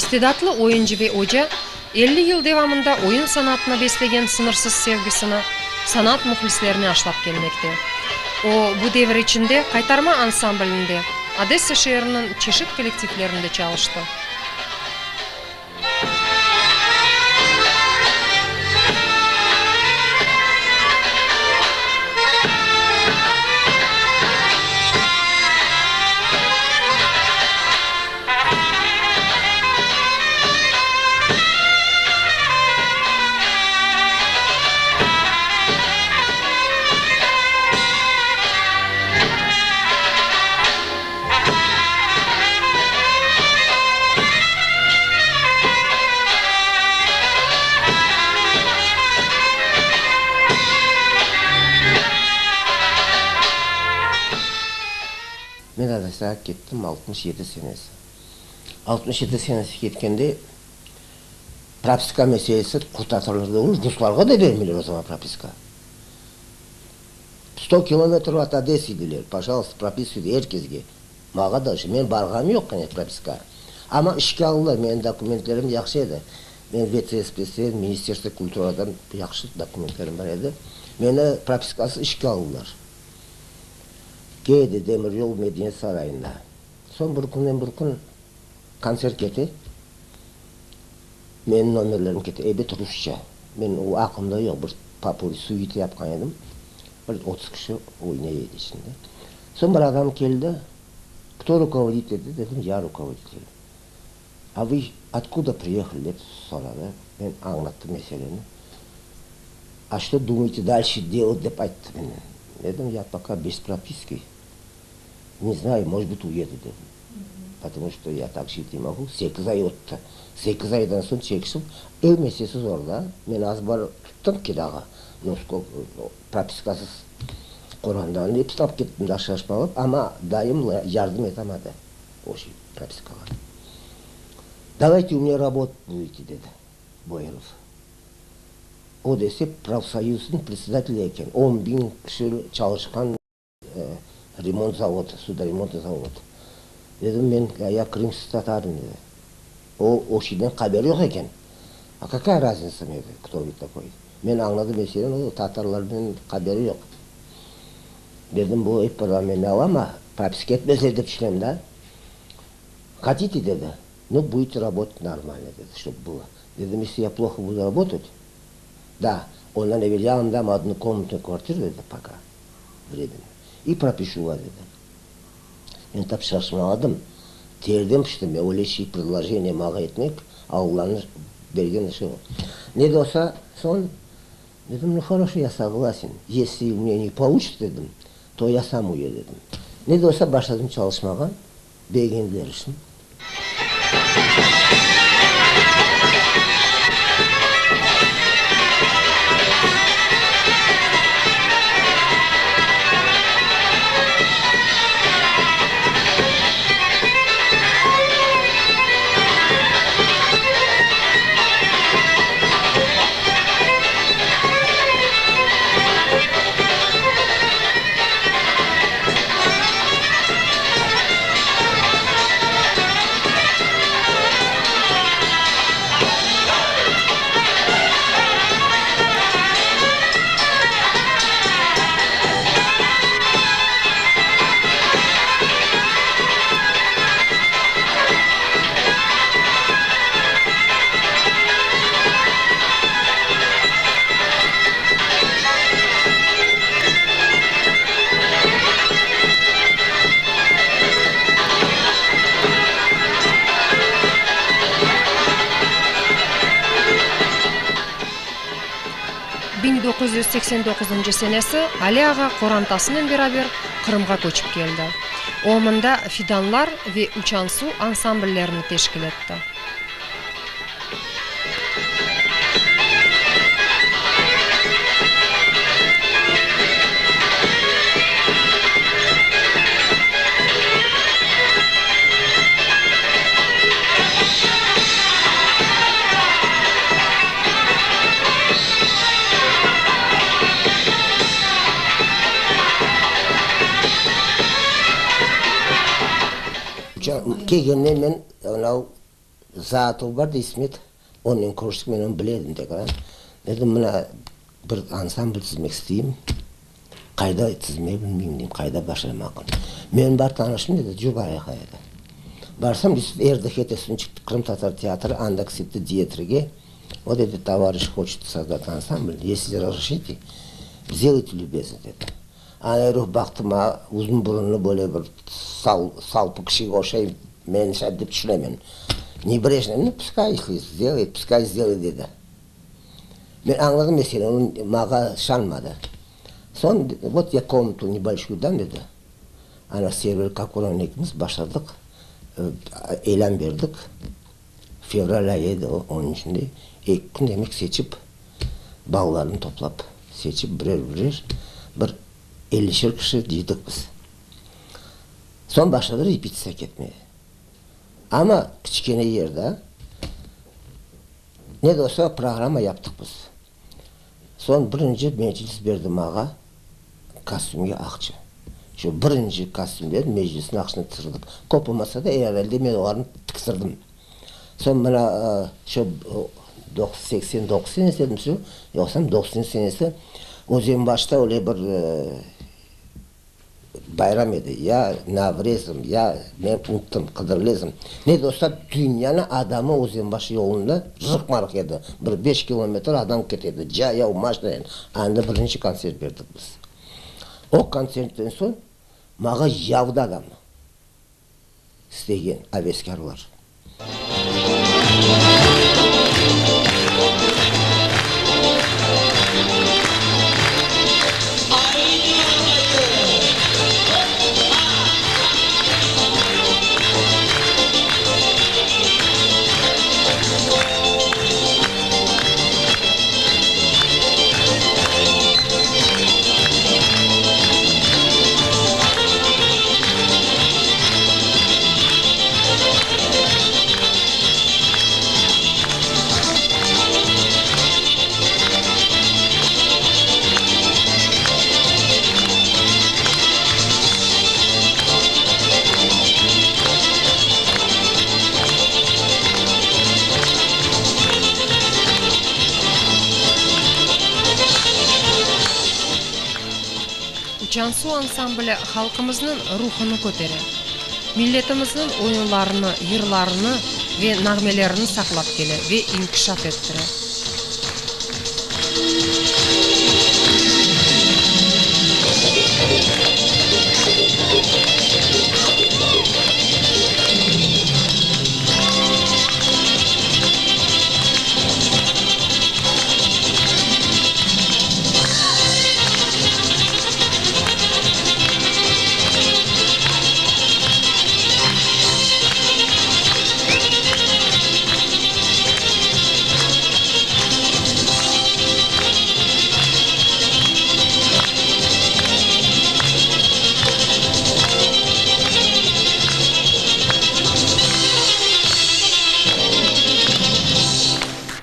İstidatlı oyuncı ve oca 50 yıl devamında oyun sanatına beslegen sıñırsız sevgisini sanat mühlislerine aşlap kelmekte. O, bu devir içinde Qaytarma ansamblinde, Odessa şeeriniñ çeşit kollektivlerinde çalıştı. Men Odessağa kettim 67 senesi. 67 senesi ketkende propiska meselesi qurtatarlar degil, ruslarğa da bermeyler o zaman propiska. Sto kilometrov ot Odessy deyler, pajalsta, propisivayte er kesge. Mağa da, men barğanım yoq qene propiskağa. Amma işke aldılar, menim dokumentlerim yahşı edi. Men VTSPSten, Ministerstvo kulturadan yahşı dokumentlerim bar edi. Meni propiskasız işke aldılar. Köyde, demiryol medeniyet sarayında. Soñ bir künden bir kün kontsert kete, menim nomerlerim kete, ebet rusça. Men o aqlımda yoq, bir popuri süita yapqan edim, bir 30 kişi oynay edi içinde. Soñ bir adam keldi, Кто rukovodit dedi, dedim, ya rukovoditelь. A vı otkuda priyehali dep soradı, men añlattım meseleni. A çto dumayte dalşe delat dep ayttı menen. Dedim, ya poka bez propiski, ne znayu, может bıt uyedu dedim. Potomu çto ya tak jit ne mogu. Sekiz ay ötti. Sekiz aydan soñ çekişip, ev meselesi zor da. Men azbar tuttım kirağa, no skolko, propiskasız qorandanı episini alıp kettim da şaşmalap, amma dayım yardım etamadı o şey propiskağa. Davayte u menya rabotat budete dedi Boyarov. O dese profsoyuznıñ predsedateli eken, on biñ kişi çalışqan remont zavodı, sudoremont zavodı. Dedim, men, ya krımskiy tatarin dedi. O, o şeyden haberi yoq eken. A kakaya raznitsa dedi, kto vı takoy. Men añladım meseleni, o tatarlarnen haberi yoq. Dedim, bu ep bir meni alama, propiska etmezler dep tüşünem da. Hotite dedi, nu, budete rabotat normalno dedi, ştob bylo. Dedim, esli ya ploho budu rabotat, da, ondan evel ya vam dam odnokomnatnuyu kvartiru dedi, poka, vremenno, i propišu vas dedi. Men tap şaşmaladım, terden piştim, men öyle şey predloženiye mağa etmek, Allanıñ bergen işi o. Ne de olsa, soñ dedim, nu horoşo, ya soglasen, esli u menya ne poluçitsa dedim, to ya sam uyedu dedim. Ne de olsa başladım çalışmağa, begendiler işni. 1989 senesi Ali ağa qorantasınen beraber Qırımğa köçip keldi. O, mında Fidanlar ve Uçan-Su ansambllerini teşkil etti. Kelgende men mınau. Zaatov bar da, İsmet, onen körüştik, men onı bile edim tekrar. Dedim, mına, bir ansambl tizmek isteyim, qayda tizmege bilmeyim, deyim, qayda başlamaq. Menim bar tanışım, dedi, cür barayıq, dedi. Barsam, RDH qırımtatar teatrı, anda ketti diyetrge. O dedi, tovarищ хочет создать ансамбль, если разрешите, сделайте любезно, dedi. Ana herif baqtı maña, uzun burunlı böyle bir sal, salpı kişige oşay, men dep tüşünemen. Небрежно, ну, пускай, если сделает, пускай сделает, dedi. Men añladım meseleni, maña işanmadı. Soñ, вот я комнату небольшую дам, dedi. Ana Server Kakuran ekimiz başladıq, ilân berdik. Fevral ayı edi o, onıñ içinde 2 kün demek seçip, balalarnı toplap, seçip birer-birer bir 50-şer kişi cıydıq biz. Soñ başladı repetitsiya ketmege. Amma kiçkene yerde, ne de olsa programma yaptıq biz. Soñ birinci meclis berdi maña kostümge aqça. Şu birinci kostümler meclisniñ aqçasına tiktirdik. Köp olmasa da, er alde men olarnı tiktirdim. Soñ mına şu 89 senesi edim şu, yoqsam 90 senesi Özenbaşta öyle bir bayram edi, ya Navrezim, ya men unuttım, Qıdırlezim. Ne de olsa, dünyanıñ adamı Özenbaş yolunda rıq-marıq edi. Bir 5 kilometr adam kete edi, cayav, maşinanen. Anda birinci kontsert berdik biz. O kontsertten soñ maña yavdı adam istegen aveskârlar. Uçan-Su ansambli halqımıznıñ ruhunı kötere, milletimizniñ oyunlarını, yırlarını ve nağmelerini saqlap kele ve inkişaf ettire.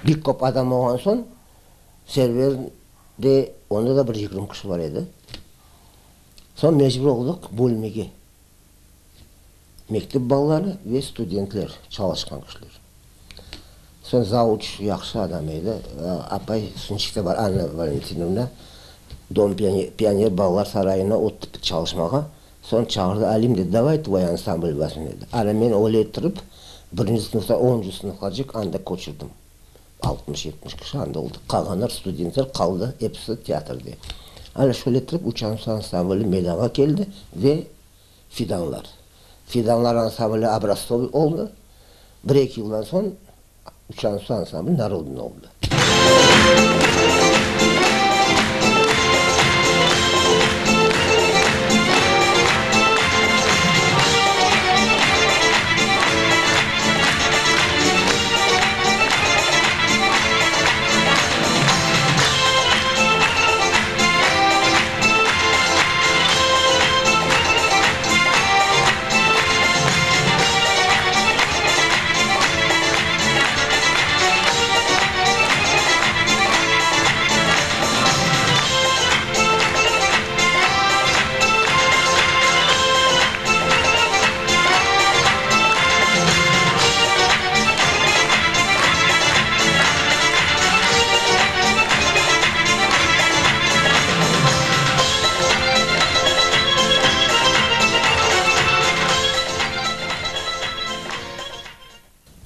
Bir köp adam olğan soñ, Server de, onda da bir 20 kişi bar edi. Soñ mecbur oldıq bölmege. Mektep balaları ve studentler, çalışqan kişiler. Soñ zavuç yahşı adam edi, apay Sunçikte bar, Anna Valentinovna, Dom pioner balalar sarayına ottı çalışmağa. Soñ çağırdı, Alim dedi, davay tvoy ansambl vozmem dedi. Ana men öyle ettirip, birinci sınıftan oncı sınıfqacek anda köçürdim. 60-70 kişi anda oldı. Qalğanlar studentler qaldı, episi teatrde. Ana şöyle ettirip Uçan-Su ansambli meydanğa keldi ve Fidanlar. Fidanlar ansambli obraztsovıy oldı. Bir-eki yıldan soñ Uçan-Su ansambli narodnıy oldı.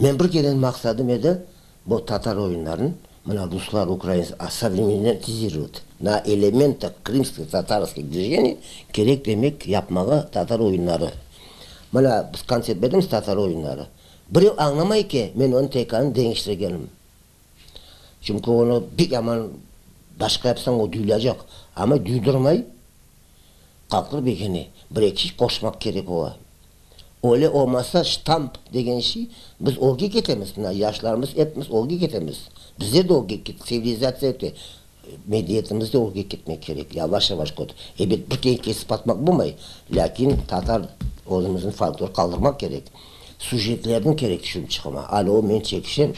Men bir keren maqsadım edi, bu tatar oyunların, mına ruslar, ukrain sovremenizirovat na elementah krımskih tatarskih dvijeniy kerek demek yapmağa tatar oyunları. Mına biz kontsert beremiz tatar oyunları. Birev añlamay ki, men onıñ tekanı deñiştirgenim. Çünki onı pek yaman başqa yapsañ, o duyulacaq. Amma duydurmay qalqır begene. Bir-eki qoşmaq kerek ola. Öyle olmasa, ştamp degen şey, biz ögge ketemiz, mına yaşlarımız epimiz ögge ketemiz. Bizler de ögge kettik, tsivilizatsiya öte, medeniyetimiz de ögge ketmek kerek, yavaş-yavaş. Ebet, bir kere kesip atmaq bolmay, lâkin tatar özümizniñ folklor qaldırmaq kerek. Süjetlerni kerek tüşünip çıqma. Alâ o men çekişem.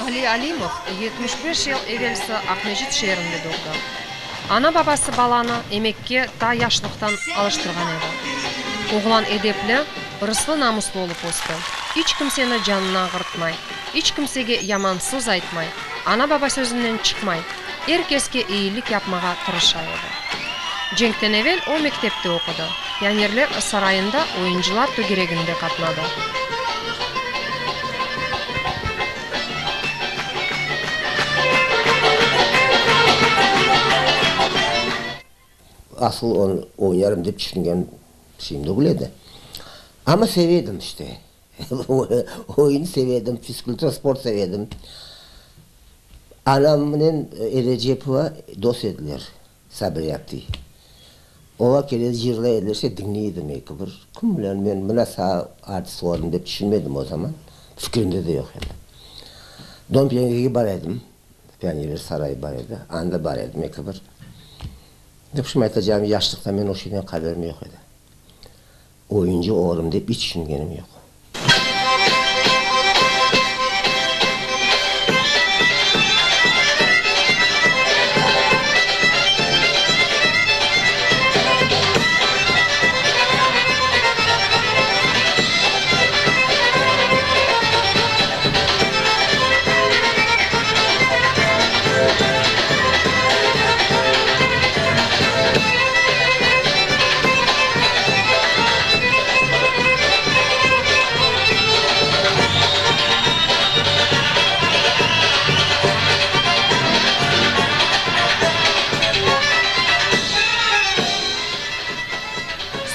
Ali Alimov 75 yıl evelsi Aqmescit şeerinde doğdı. Ana-babası balanı emekke ta yaşlıqtan alıştırğan edi. Oğlan edepli, ırıslı-namuslı olıp östi. İç kimseni canını ağırtmay, iç kimsege yaman söz aytmay, ana-baba sözünden çıqmay, er keske eyilik yapmağa tırışa edi. Cenkten evel o mektepte oqudı, Pionerler sarayında oyuncılar tögereginde qatnadı. Asıl onı oynarım dep tüşüngen şeyim degil edi. Amma seve edim işte. Oyun seve edim, fizkultura, sport seve edim. Anamnen Erecepova dost ediler, Sabriye aptiy. Olar kele yırlay ediler, şey diñley edim eki bir. Kim bilen, men mına saa artist olarım dep tüşünmedim o zaman, fikrimde de yoq edi. Dom Pionerge bara edim, Pionerler sarayı bar edi, anda bara edim eki bir. Dep şimdi aytacağım, yaşlıqta men o şeyden haberim yoq edi. Oyuncı olurım dep iç tüşüngenim yoq.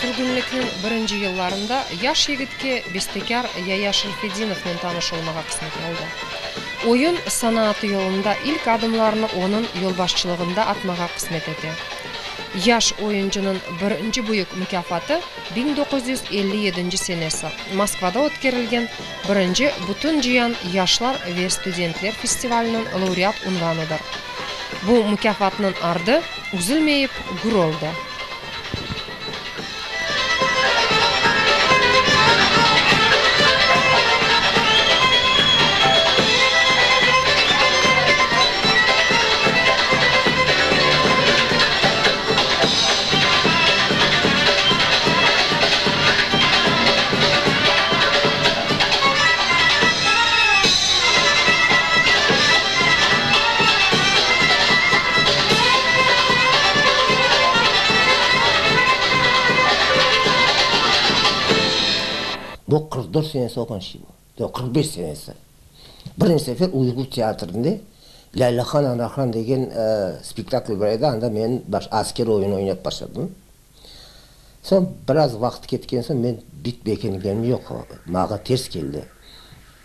Sürgünlikniñ birinci yıllarında yaş yigitke bestekâr Yaya Şerfedinovnen tanış olmağa qısmet oldı. Oyun sanaatı yolunda ilk adımlarını onıñ yolbaşçılığında atmağa qısmet ete. Yaş oyuncınıñ birinci büyük mukâfatı 1957 senesi Moskvada ötkerilgen birinci Bütünciyan yaşlar ve studentler festivaliniñ laureat unvanıdır. Bu mukâfatnıñ ardı üzülmeyip gür oldı. Bu 44 senesi olğan şey bu. Yoq, 45 senesi. Birinci sefer Uyğur teatrinde Lâylahan Anahan degen spektakl bar edi, anda men baş asker oyunı oynap başladım. Soñ biraz vaqıt ketken soñ men bit begengenim yoq, maña ters keldi.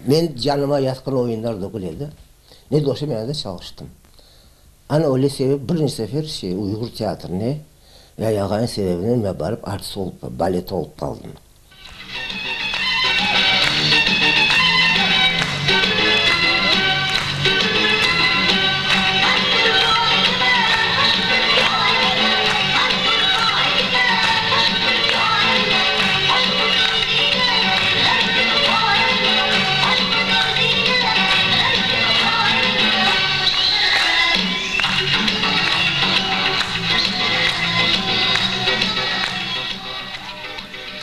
Men canıma yatqın oyunlar degil edi. Ne de olsa men anda çalıştım. Ana öyle sebep birinci sefer şey Uyğur teatrine yayağanı sebebinen men barıp artist olıp, balet olıp qaldım.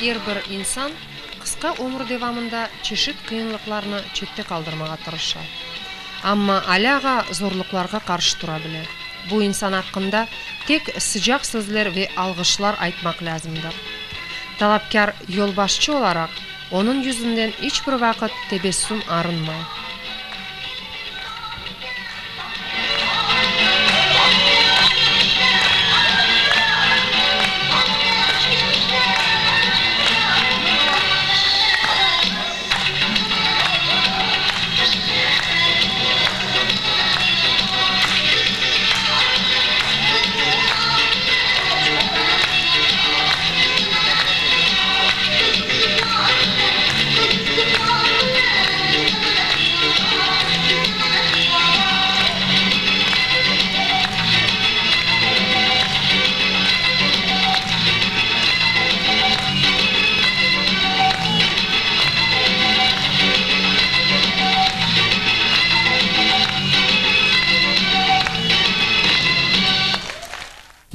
Er bir insan qısqa ömür devamında çeşit qıyınlıqlarnı çette qaldırmağa tırışa. Amma Ali ağa zorluqlarğa qarşı tura bile. Bu insan aqqında tek sıcaq sözler ve alğışlar aytmaq lâzimdir. Talapkâr yolbaşçı olaraq, onıñ yüzünden iç bir vaqıt tebessüm arınmay.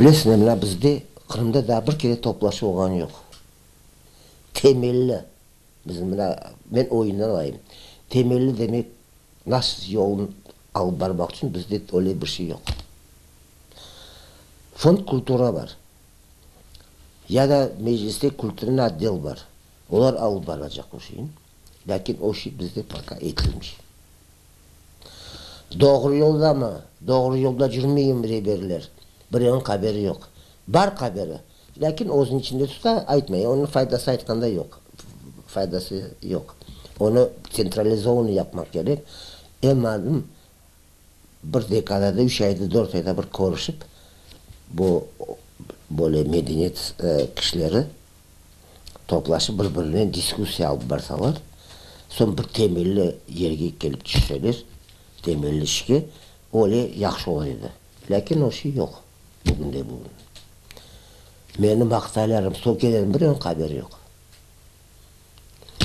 Bilesiñmi, mına bizde Qırımda daa bir kere toplaşuv olğanı yoq. Temelli, bizim mına, men oyundan alayım, temelli demek, nasıl yolun alıp barmaq içün bizde öyle bir şey yoq. Fond kultura bar. Ya da mecliste kulturnıy otdel bar. Olar alıp baracaq o şeyni. Lâkin o şey bizde poka etilmey. Doğru yoldamı, doğru yolda cürmeymi reberler, birevniñ haberi yoq. Bar haberi, lâkin özüniñ içinde tuta, aytmay. Onıñ faydası aytqanda yoq, faydası yoq. Onı tsentralizovanno yapmaq kerek. Eñ adım bir dekadada, üç ayda, dört ayda bir körüşip, bu. Böyle medeniyet kişileri toplaşıp bir-birinen diskussiya alıp barsalar, soñ bir temelli yerge kelip tüşseler, temelli işke, öyle yahşı olur edi. Lâkin o şey yoq bugünde-bugün. Meni maqtaylarım, sökelermi birevniñ haberi yoq.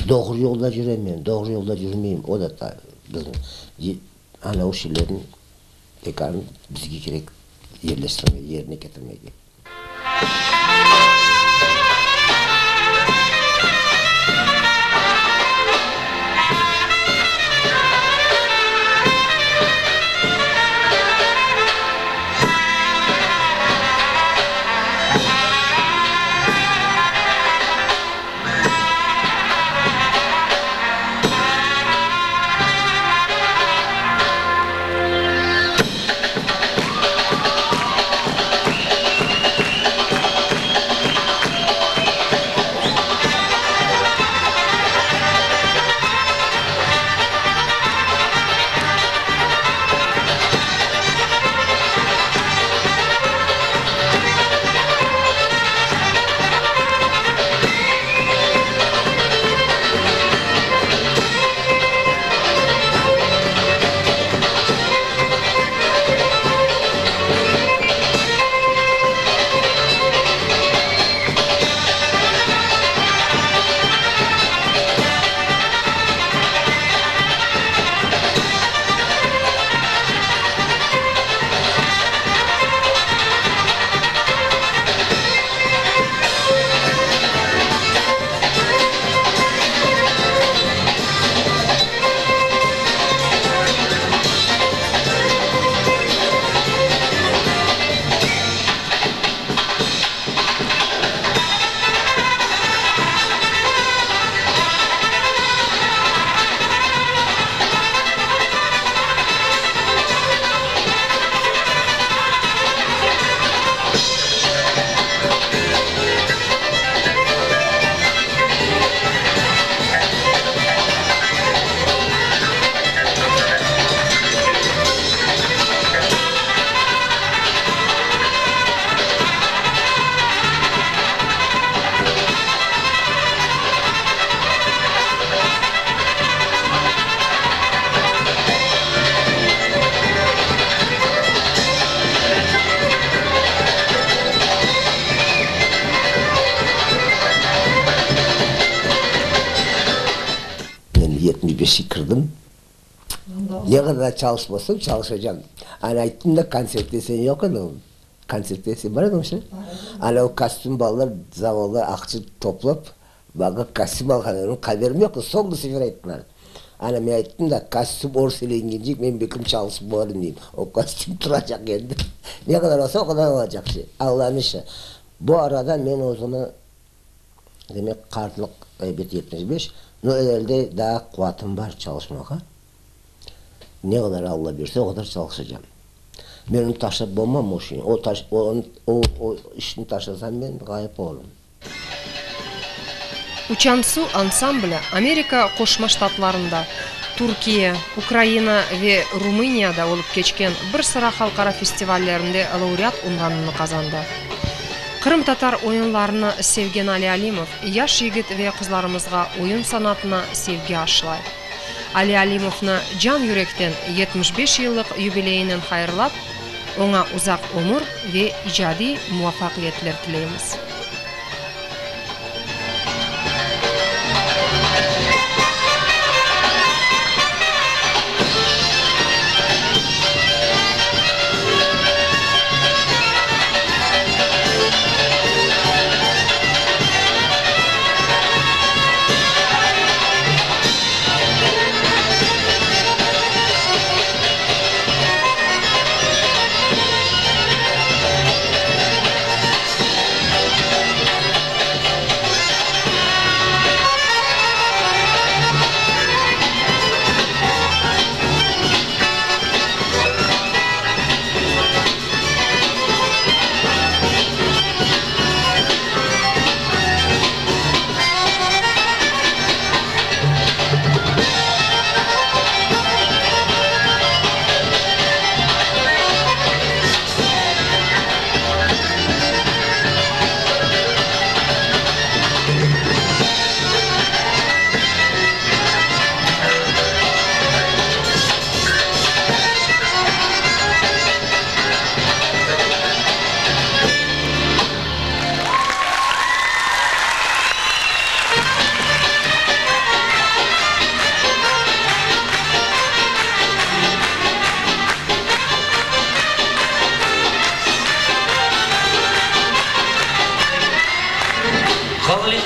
Doğru yolda yürem men, doğru yolda yürmeyim, o da bizim ana o şeylerniñ tekarin bizge kerek yerleştirmege, yerine ketirmege. Men 75-ke kirdim. Ne qadar çalışmasam, çalışacam. Ana ayttım da, kontsertte sen yoq ediñ. Kontsertte sen bar ediñmi şe? Ana o kostüm balalar, zavallı aqça toplap, maña kostüm alğan edi. Onıñ haberim yoq, soñki sefer ayttılar. Ana men ayttım da, kostüm örselengencek men bekim çalışıp bolarım deyim. O kostüm turacaq endi. Ne qadar olsa, o qadar olacaq şey. Allanıñ işi. Bu arada men özümi, demek, qartlıq, ebet, 75, no, evelde daa quvatım bar çalışmağa. Ne qadar Alla berse, o qadar çalışacam. Men onı taşlap bolmam o şeyni. O taş, o, o, o işni taşlasam men ğayıp olurım. Uçan-Su ansambli Amerika Qoşma Ştatlarında, Türkiye, Ukraina ve Rumıniyada olıp keçken bir sıra halqara festivallerinde laureat unvanını qazandı. Qırımtatar oyunlarını sevgen Ali Alimov yaş yigit ve qızlarımızğa oyun sanatına sevgi aşlay. Ali Alimovnı can-yürekten 75 yıllıq yubileyinen hayırlap, oña uzaq ömür ve icadiy muvafaqiyetler tileymiz.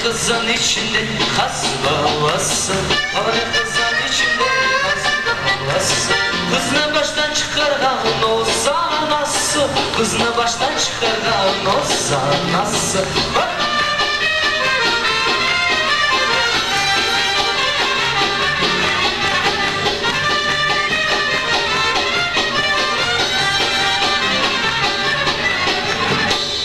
qazan içinde qaz balası, Qalanı qazan içinde qaz balası. Qıznı baştan çıqarğan ozanası, Qıznı baştan çıqarğan ozanası. Hop!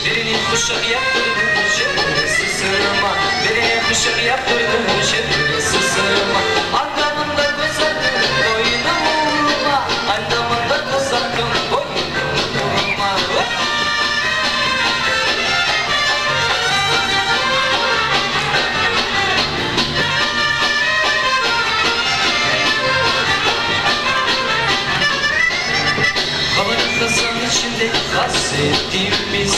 Beline quşaq yaptırdım, çevresi sırma, Beline quşaq yaptırdım, çevresi sırma. Anda-mında köz attım, boynum urma, Anda-mında köz attım, boynum urma. Hop! Qalanı qazan içinde qaz etimiz.